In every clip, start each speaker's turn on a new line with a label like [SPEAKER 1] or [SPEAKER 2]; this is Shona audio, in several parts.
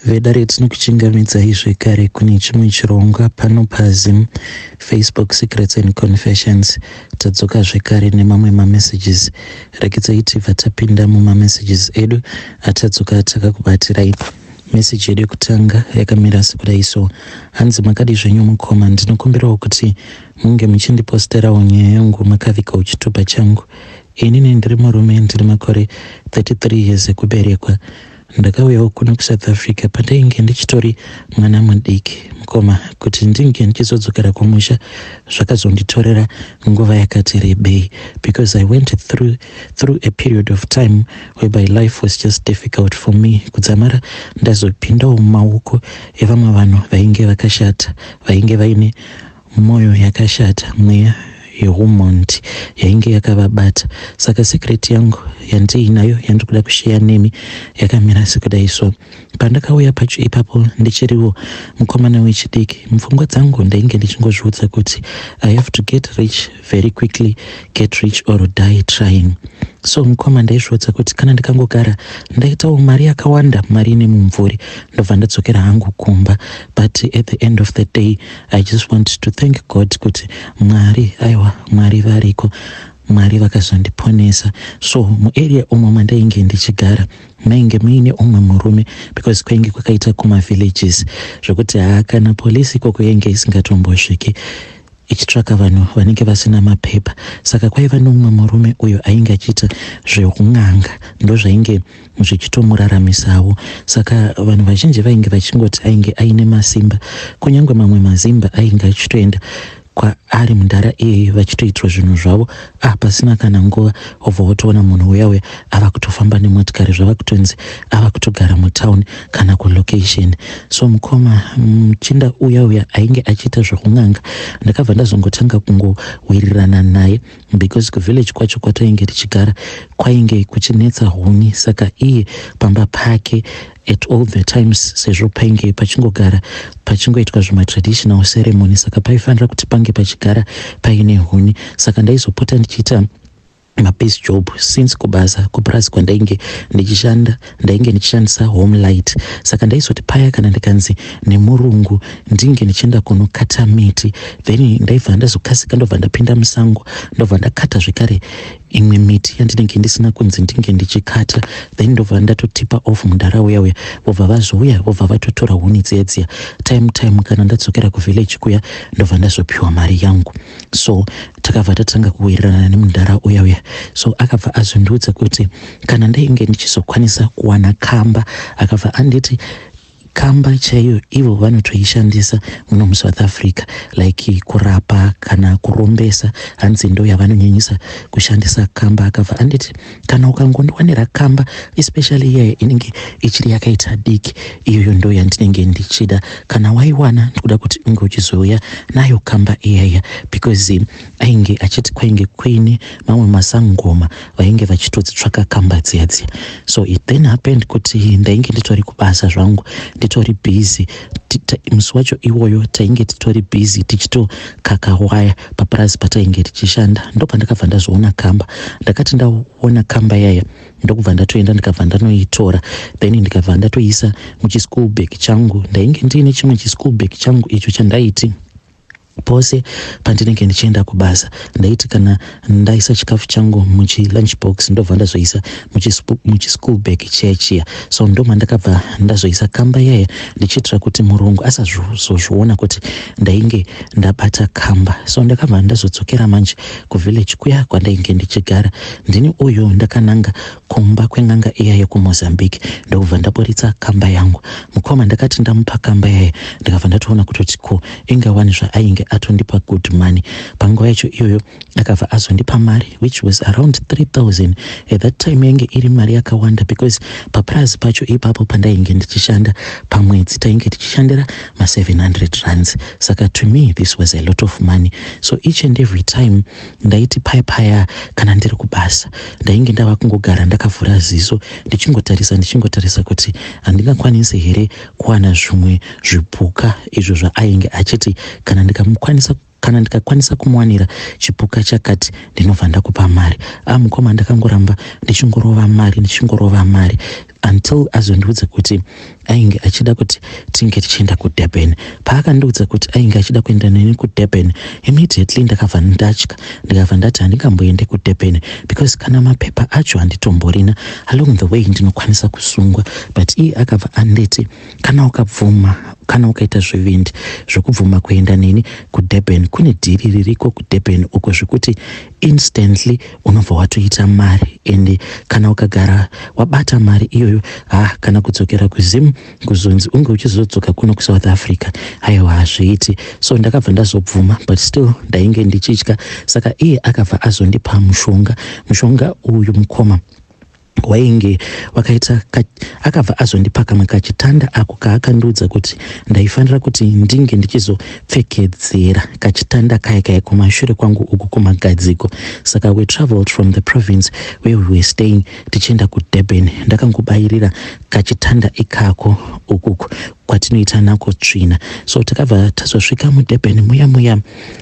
[SPEAKER 1] Vedare, tinokuchingamidzai zvekare kune chimwe chirongwa pano paZim Facebook Secrets and Confessions. Tadzoka zvekare nemamwe mamessages. Regedzai tibva tapinda mumamessages edu atadzoka takakubatirai. Meseji yedu yekutanga yakamira sekudai so: Hanzi, "Makadi zvenyu mukoma? Ndinokumbirawo kuti munge muchindiposterawo nyaya yangu makavigawo chitupa changu. Inini ndiri murume, ndiri makore 33 years ekuberekwa. Ndakauyawo kuno kuSouth Africa pandainge ndichitori mwana mudiki, mukoma. Kuti ndinge ndichizodzokera kumusha zvakazonditorera nguva yakati rebei because I went through a period of time whereby life was just difficult for me, kudzamara ndazopindawo mumaoko evamwe vanhu vainge vakashata, vainge vaine mwoyo yakashata, mweya yeumhondi yainge yakavabata. Saka secret yangu yandiinayo yandiri kuda kusheya nemi yakamira sekudai so. Pandakauya pacho ipapo ndichiriwo mukomana wechidiki, mupfungwa dzangu ndainge ndichingozviudza kuti I have to get rich very quickly, get rich or die trying. So mukoma, ndaizviudza kuti kana ndikangogara ndaitawo mari yakawanda, mari ine mumvuri, ndobva ndadzokera hangu kumba. But at the end of the day, I just want to thank God kuti Mwari, aiwa, Mwari variko. Mwari vakazondiponesa. So muarea umo mandainge ndichigara mainge muine umwe murume, because kwainge kwakaita kumavillages zvokuti haa, kana polisi ikoko yainge isingatombosviki ichitsvaka vanhu vanenge vasina mapepa. Saka kwaiva nomumwe murume uyo ainge achiita zveun'anga, ndozvainge zvichitomuraramisawo. Saka vanhu vazhinji vainge vachingoti ainge aine masimba. Kunyange mamwe mazimba ainge achitoenda kwaari mundara iyeyo vachitoitirwa zvinhu zvavo. Ah, pasina kana nguva wobva watoona munhu uya uya ava kutofamba nemotikari, zvava kutonzi ava kutogara mutauni kana kulocation. So mukoma, muchinda uya uya ainge achiita zvekun'anga, ndakabva ndazongotanga kungowirirana naye because kuvillage kwacho kwatainge tichigara kwainge kuchinetsa huni. Saka iye pamba pake at all the times, sezvo painge pachingogara pachingoitwa zvimatraditional ceremony, saka paifanira kuti pange pachigara paine huni. Saka ndaizopota ndichiita mapiece job since kubasa kupurazi kwandainge ndichishanda ndainge ndichishandisa home light. Saka ndaizoti paya kana ndikanzi nemurungu ndinge ndichienda kunokata miti, then ndaibva ndazokasika, ndobva ndapinda musango, ndobva ndakata zvekare imwe miti yandinenge ndisina kunzi ndinge ndichikata. Then ndobva ndatotipa off mundara uya uya, vobva vazouya, vobva vatotora huni dziya dziya. Time time kana ndadzokera kuvillage kuya, ndobva ndazopiwa mari yangu. So takabva tatanga kuwirirana nemundara uya uya. So akabva azondiudza kuti kana ndainge ndichizokwanisa kuwana kamba, akabva anditi kamba chaiyo ivo vanotoishandisa muno muSouth Africa, like kurapa kana kurombesa. Hanzi ndo yavanonyanyisa kushandisa kamba. Akabva anditi kana ukangondiwanira kamba, especially iyaya inenge ichiri yakaita diki, iyoyo ndo yandinenge ndichida. Kana waiwana, ndikuda kuti unge uchizouya nayo kamba iyaya, because ainge achiti kwainge kuine mamwe masangoma vainge vachitodzitsvaka kamba dziya dziya. So it then happened kuti ndainge nditori kubasa zvangu, nditori busy. Musi wacho iwoyo tainge titori busy tichitokaka waya papurazi patainge tichishanda. Ndopandakabva ndazoona kamba. Ndakati ndaona kamba yaya, ndokubva ndatoenda, ndikabva ndanoitora, then ndikabva ndatoisa muchischool bag changu. Ndainge ndiine chimwe chischool bag changu icho chandaiti pose pandinenge ndichienda kubasa, ndaiti kana ndaisa chikafu changu muchilunch box, ndobva ndazoisa muchischool bag chiya chiya. So ndo mandakabva ndazoisa kamba yaya, ndichiitira kuti murungu asazozviona kuti ndainge ndabata kamba. So ndakabva ndazodzokera manje kuvillage kuya kwandainge ndichigara. Ndini uyu ndakananga kumba kwen'anga iya yekuMozambique, ndokubva ndaburitsa kamba yangu. Mukoma, ndakati ndamupa kamba yaya, ndikabva ndatoona kutoti ko, ingawani zvaainge atondipa good money panguva yacho iyoyo. Akabva azondipa mari which was around 3000. At that time yainge iri mari yakawanda because papurazi pacho ipapo pandainge ndichishanda, pamwedzi tainge tichishandira ma700 rands. Saka to me this was a lot of money. So each and every time ndaiti paya paya kana ndiri kubasa, ndainge ndava kungogara ndakavhura ziso, ndichingotarisa, ndichingotarisa kuti handingakwanisi here kuwana zvimwe zvipuka izvo zvaainge achiti kana ndikamukwanisa, kana ndikakwanisa kumuwanira chipuka chakati, ndinobva ndakupa mari. A, mukoma, ndakangoramba ndichingorova mari, ndichingorova mari. Until azondiudza kuti ainge achida kuti tinge tichienda kuDurban. Paakandiudza kuti ainge achida kuenda neni kuDurban, immediately ndakabva ndatya, ndikabva ndati handingamboende kuDurban because kana mapepa acho handitomborina. Along the way ndinokwanisa kusungwa. But iye akabva anditi kana ukabvuma, kana ukaita zvivindi zvokubvuma kuenda neni kuDurban, kune dhiri ririko kuDurban uko zvekuti instantly unobva watoita mari, ende kana ukagara wabata mari iyoyo, ha, kana kudzokera kuZim kuzonzi unge uchizodzoka kuno kuSouth Africa, aiwa, hazviiti. So ndakabva ndazobvuma, but still ndainge ndichitya. Saka iye akabva azondipa mushonga. Mushonga uyu, mukoma, wainge wakaita, akabva azondipa kamwe kachitanda ako kaakandiudza kuti ndaifanira kuti ndinge ndichizopfekedzera kachitanda kaya kaya kumashure kwangu uku kumagadziko. Saka we traveled from the province where we were staying tichienda kuDurban. Ndakangobayirira kachitanda ikako ukuku kwatinoita nako tsvina. So takabva tazosvika muDurban muya muya.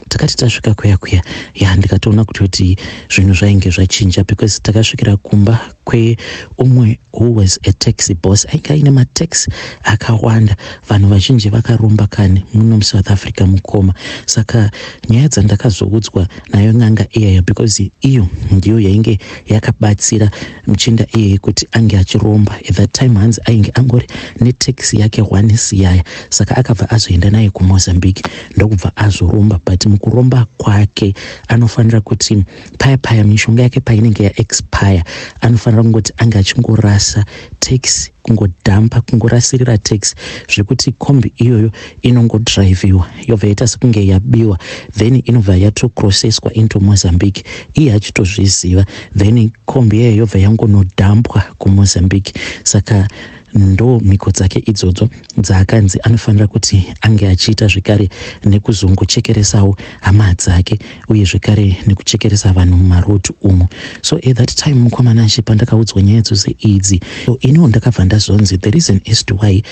[SPEAKER 1] Takati tasvika kuya kuya, ya, ndikatoona kuti zvinhu zvainge zvachinja because takasvikira kumba kweumwe who was a taxi boss, ainge aine mataxi akawanda. Vanhu vazhinji vakaromba kani muno muSouth Africa, mukoma. Saka nyaya dzandakazoudzwa nayo n'anga iyayo, because iyo ndiyo yainge yakabatsira muchinda iyeye kuti ange achiromba at that time, hanzi ainge angori netaxi yake one siyaya. Saka akabva azoenda naye kuMozambique, ndokubva azoromba. But mukuromba kwake anofanira kuti paya paya mishonga yake painenge yaexpire, anofanira kungoti ange achingorasa taxi, kungodhampa, kungorasirira taxi, zvekuti kombi iyoyo inongodhiraivhiwa yobva yaita sekunge yabiwa, then inobva yatocrosseswa into Mozambique, iye achitozviziva. Then kombi iyoyo yobva yangonodhampwa kuMozambique. Saka ndo mhiko dzake idzodzo dzaakanzi anofanira kuti ange achiita, zvekare nekuzongochekeresawo hama dzake, uye zvekare nekuchekeresa vanhu mumarodhi umo. So at that time, mukomana, pandakaudzwa nyaya dzose idzi, so iniwo ndakabva ndazonzi the reason as to why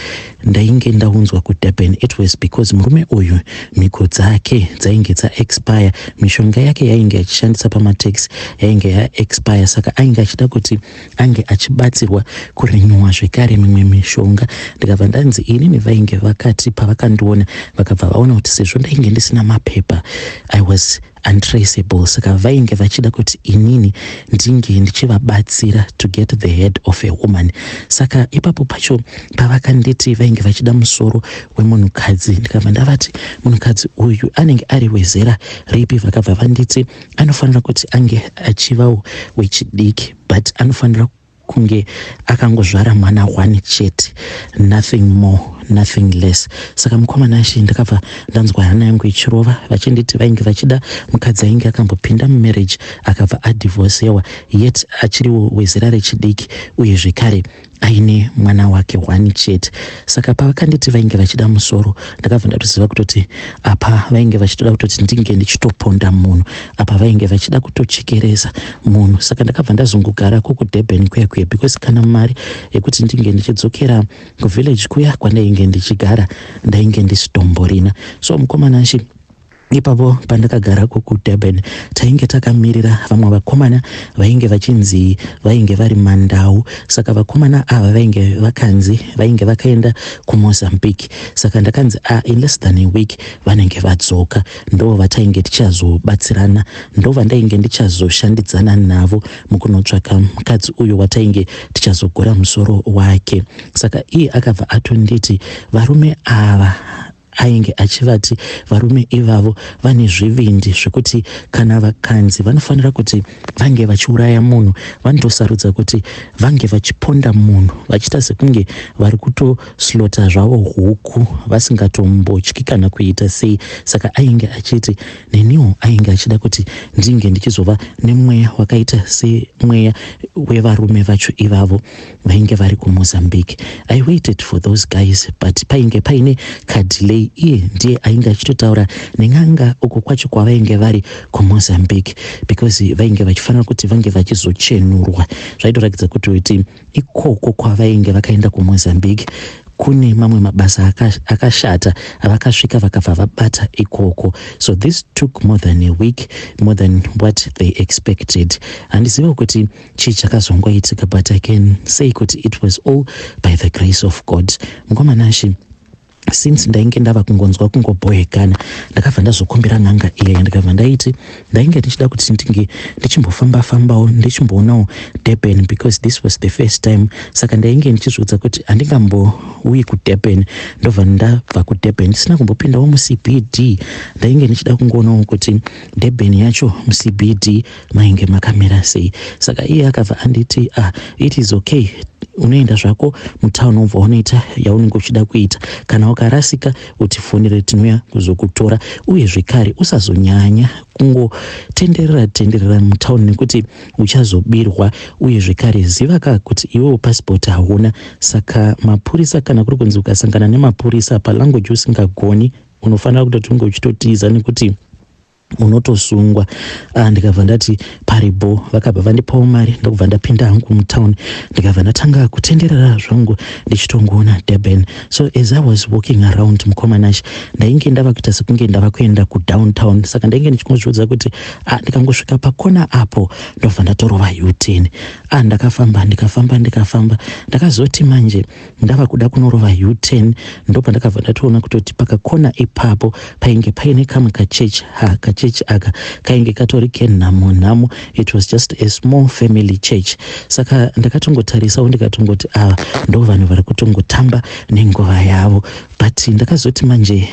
[SPEAKER 1] ndainge ndaunzwa kuDurban, it was because murume uyu mhiko dzake dzainge dzaexpire, mishonga yake yainge achishandisa pamataxi yainge yaexpire. Saka ainge achida kuti ange achibatsirwa kurenewa zvekare mimwe mishonga. Ndikabva ndanzi inini vainge vakati pavakandiona, vakabva vaona kuti sezvo ndainge ndisina mapepa, I was untraceable, saka vainge vachida kuti inini ndinge ndichivabatsira to get the head of a woman. Saka ipapo pacho pavakanditi vainge vachida musoro wemunhukadzi, ndikabva ndavati munhukadzi uyu anenge ari wezera ripi? Vakabva vanditi anofanira kuti ange achivawo wechidiki, but anofanira kunge akangozvara mwana one chete, nothing more, nothing less. Saka mukomana, ndakabva ndanzwa hana yangu ichirova vachinditi vainge vachida mukadzi ainge akambopinda mumarriage, akabva adhivhosewa, yet achiriwo wezera rechidiki, uye zvekare aine mwana wake one chete. Saka pavakanditi vainge vachida musoro, ndakabva ndatoziva kutoti apa vainge vachitoda kutoti ndinge ndichitoponda munhu, apa vainge vachida kutochekeresa munhu. Saka ndakabva ndazongogarako kuDurban kuya kuya because kana mari yekuti ndinge ndichidzokera kuvillage kuya kwandainge ndichigara ndainge ndisitomborina. So mukomana, ipapo pandakagarako kuDurban, tainge takamirira vamwe vakomana vainge vachinzi vainge vari mandau. Saka vakomana ava vainge vakanzi vainge vakaenda kuMozambique. Saka ndakanzi in less than a week vanenge vadzoka, ndo vatainge tichazobatsirana, ndo vandainge ndichazoshandidzana navo mukunotsvaka mukadzi uyu watainge tichazogora musoro wake. Saka iye akabva atonditi varume ava, ainge achivati varume ivavo vane zvivindi zvekuti kana vakanzi vanofanira kuti vange vachiuraya munhu, vanotosarudza kuti vange vachiponda munhu vachiita sekunge vari kutoslaughter zvavo huku, vasingatombotyi kana kuita sei. Saka ainge achiti neniwo ainge achida kuti ndinge ndichizova nemweya wakaita semweya wevarume vacho ivavo vainge vari kuMozambique. I waited for those guys, but painge paine kadelay. Iye ndiye ainge achitotaura nen'anga uko kwacho kwavainge vari kuMozambique, because vainge vachifanira kuti vange vachizochenurwa. Zvaitoratidza kuti ikoko kwavainge vakaenda kuMozambique. Kune mamwe mabasa akashata avakasvika vakabva vabata ikoko. So this took more than a week, more than what they expected. Handizivi kuti chii chakazongoitika, but I can say kuti it was all by the grace of God. Mukoma Nashe, since ndainge ndava kungonzwa kungobhohekana, ndakabva ndazokumbira n'anga iya. Ndikabva ndaiti ndainge ndichida kuti ndinge ndichimbofamba fambawo, ndichimboonawo Durban, because this was the first time. Saka ndainge ndichizviudza kuti handingambouyi kuDurban, ndobva ndabva kuDurban ndisina kumbopindawo muCBD. Ndainge ndichida kungoonawo kuti Durban yacho muCBD mainge makamira sei. Saka iye akabva anditi, "Ah, it is okay, unoenda zvako mutown, ubva unoita yaunenge uchida kuita. Kana ukarasika, utifonere, tinouya kuzokutora. Uye zvekare usazonyanya kungotenderera tenderera mutown nekuti uchazobirwa. Uye zvekare ziva ka kuti iwewo passport hauna, saka mapurisa, kana kuri kunzi ukasangana nemapurisa palanguage usingagoni, unofanira kutoti unge uchitotiza nekuti unotosungwa." Ah, ndikabva ndati paribo. Vakabva vandipawo mari, ndokubva ndapinda hangu mutown, ndikabva ndatanga kutenderera zvangu ndichitongoona Durban. So as I was walking around, mukoma Nashe, ndainge ndava kuita sekunge ndava kuenda kudowntown. Saka ndainge ndichingozviudza kuti, ah, ndikangosvika pakona apo, ndobva ndatorova U-turn. Ah, ndakafamba, ndikafamba, ndikafamba. Ndakazoti manje ndava kuda kunorova U-turn, ndobva ndakabva ndatoona kutoti pakakona ipapo painge paine kamwe kachechi. Ha, kachechi aka kainge katori kenhamo nhamo. It was just a small family church. Saka ndakatongotarisawo, ndikatongoti ava ndo vanhu vari kutongotamba nenguva yavo. But ndakazoti manje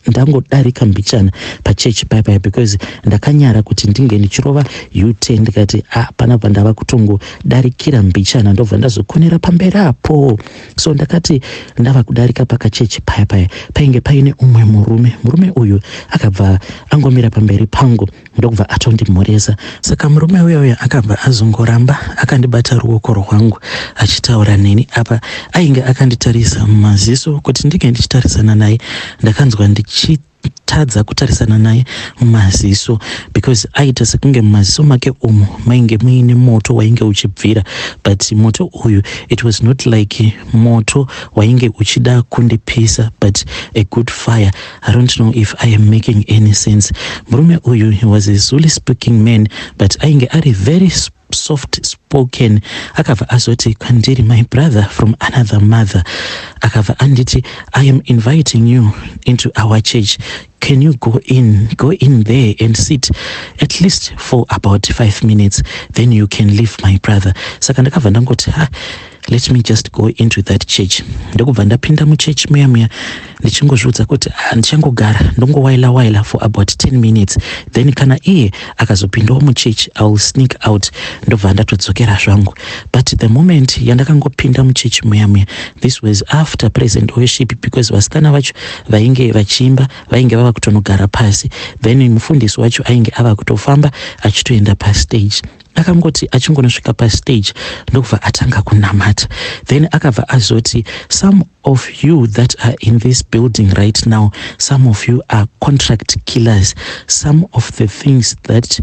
[SPEAKER 1] ndangodarika mbichana pachechi paipai, because ndakanyara kuti ndinge ndichirova U-turn, ndikati, "Ah, panapa ndava kutongodarikira mbichana, ndobva ndazokonera pamberi apo." So ndakati ndava kudarika pakachechi paya paya, painge paine umwe murume. Murume uyu akabva angomira pamberi pangu, ndokubva atondimhoresa. Saka murume uya uya akabva azongoramba akandibata ruoko rwangu achitaura neni. Apa ainge akanditarisa mumaziso. Kuti ndinge ndichitarisana naye, ndakanzwa ndichitadza kutarisana naye mumaziso, because aita sekunge mumaziso make umu mainge muine moto wainge uchibvira. But moto uyu, it was not like moto wainge uchida kundipisa, but a good fire. I don't know if I am making any sense. Murume uyu, he was a Zulu speaking man, but ainge ari very soft spoken. Akabva azoti kwandiri, "My brother from another mother." Akabva anditi, "I am inviting you into our church. Can you go in there and sit at least for about 5 minutes? Then you can leave, my brother." Saka ndakabva ndangoti, "Ha, let me just go into that church." Ndokubva ndapinda muchechi muya muya, ndichingozviudza kuti, "Ah, ndichangogara ndongowaila waila for about 10 minutes, then kana iye akazopindawo muchechi, I will sneak out, ndobva ndatodzokera zvangu." But the moment yandakangopinda muchechi muya muya, this was after praise and worship, because vasikana vacho vainge vachiimba vainge vava kutonogara pasi, then mufundisi wacho ainge ava kutofamba achitoenda pastage. Akangoti achingonosvika pastage, ndokubva atanga kunamata. Then akabva azoti, "Some of you that are in this building right now, some of you are contract killers." Some of the things that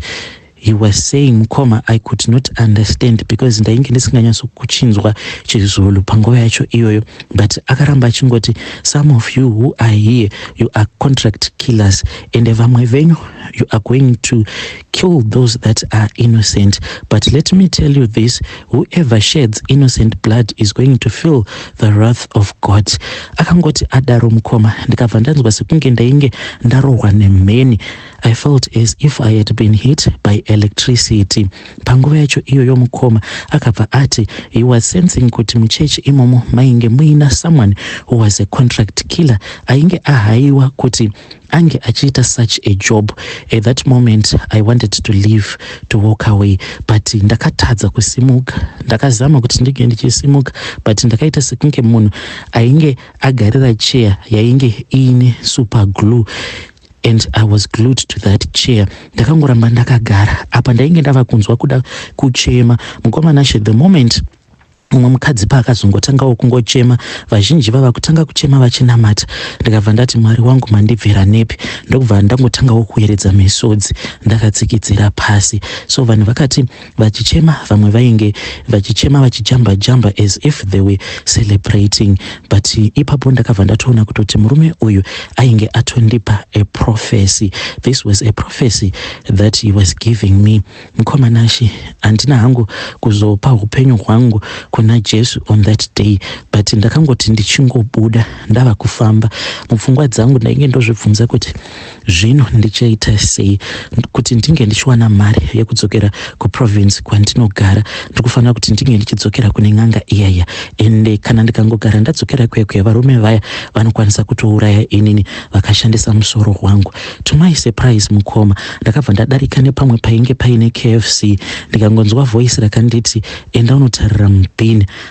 [SPEAKER 1] he was saying, mukoma, I could not understand, because ndainge ndisinganyatsokuchinzwa chiZulu panguva yacho iyoyo. But akaramba achingoti, "Some of you who are here, you are contract killers, and vamwe venyu, you are going to kill those that are innocent. But let me tell you this: whoever sheds innocent blood is going to feel the wrath of God." Akangoti adaro, mukoma, ndikabva ndanzwa sekunge ndainge ndarohwa nemheni. I felt as if I had been hit by electricity panguva yacho iyoyo. Mukoma, akabva ati he was sensing kuti muchechi imomo mainge muina someone who was a contract killer, ainge ahayiwa kuti ange achiita such a job. At that moment I wanted to leave, to walk away, but ndakatadza kusimuka. Ndakazama kuti ndinge ndichisimuka, but ndakaita sekunge munhu ainge agarira chair yainge iine super glue, and I was glued to that chair. Ndakangoramba ndakagara. Apa ndainge ndava kunzwa kuda kuchema, mukoma Nashe. The moment Mumwe mukadzi paakazongotangawo kungochema, vazhinji vava kutanga kuchema vachinamata, ndikabva ndati, "Mwari wangu, mandibvira nepi?" Ndokubva ndangotangawo kuyeredza misodzi ndakatsikidzira pasi. So vanhu vakati vachichema, vamwe vainge vachichema vachijamba jamba as if they were celebrating, but ipapo ndakabva ndatoona kutoti murume uyu ainge atondipa a prophecy. This was a prophecy that he was giving me. Mukoma Nashe, handina hangu kuzopa upenyu hwangu kuna Jesu on that day, but ndakangoti ndichingobuda ndava kufamba, mupfungwa dzangu ndainge ndozvibvunza kuti zvino ndichaita sei kuti ndinge ndichiwana mari yekudzokera kuprovince kwandinogara. Ndikufanira kuti ndinge ndichidzokera kune n'anga iyaya, ende kana ndikangogara ndadzokera kwekwe, varume vaya vanokwanisa kutouraya inini vakashandisa musoro wangu. To my surprise, mukoma, ndakabva ndadarika nepamwe painge paine KFC, ndikangonzwa voice rakanditi, "Enda unotarira mubhini."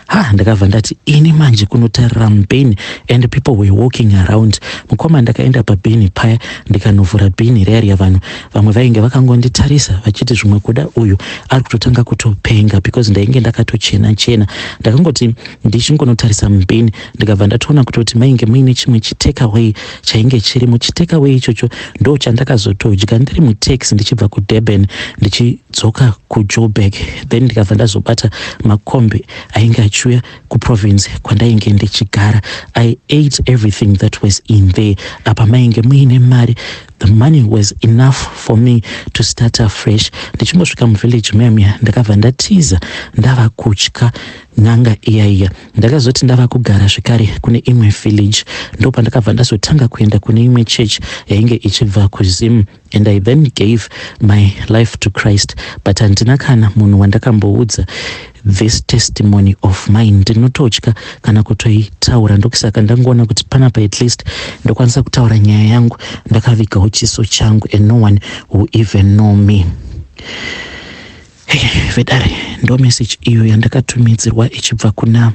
[SPEAKER 1] Ha, ndakabva ndati, "Ini manje kunotarira mubhini?" And people were walking around. Mukoma, ndakaenda pabhini paya, ndikanovhura bhini riya riya. Vanhu vamwe vainge vakangonditarisa vachiti zvimwe kuda uyu ari kutotanga kutopenga, because ndainge ndakatochena chena. Ndakangoti ndichingonotarisa mubhini, ndikabva ndatoona kutoti mainge muine chimwe chitakeaway chainge chirimo. Chitakeaway ichocho ndo chandakazotodya ndiri mutaxi ndichibva kuDurban ndichidzoka kuJoburg. Then ndikabva ndazobata makombi ainge achiuya kuprovince kwandainge ndichigara. I ate everything that was in there. Apa mainge muine mari. The money was enough for me to start afresh. Ndichingosvika muvillage memuya, ndakabva ndatiza ndava kutya n'anga iyaiya. Ndakazoti ndava kugara zvekare kune imwe village, ndo pandakabva ndazotanga kuenda kune imwe church yainge ichibva kuZim, and I then gave my life to Christ. But handina kana munhu wandakamboudza this testimony of mine. Ndinototya kana kutoitaura. Ndokusaka ndangoona kuti panapa at least ndokwanisa kutaura nyaya yangu ndakavigawo chiso changu, and no one will even know me. Hey, vedare, ndo message iyo yandakatumidzirwa ichibva kuna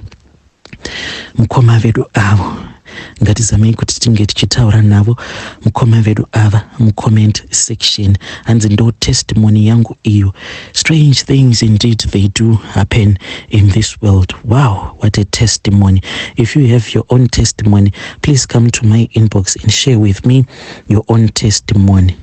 [SPEAKER 1] mukoma vedu avo. Ngatizamei kuti tinge tichitaura navo mukoma vedu ava mucomment section. Hanzi, "Ndo testimony yangu iyo." Strange things indeed, they do happen in this world. Wow, what a testimony. If you have your own testimony, please come to my inbox and share with me your own testimony.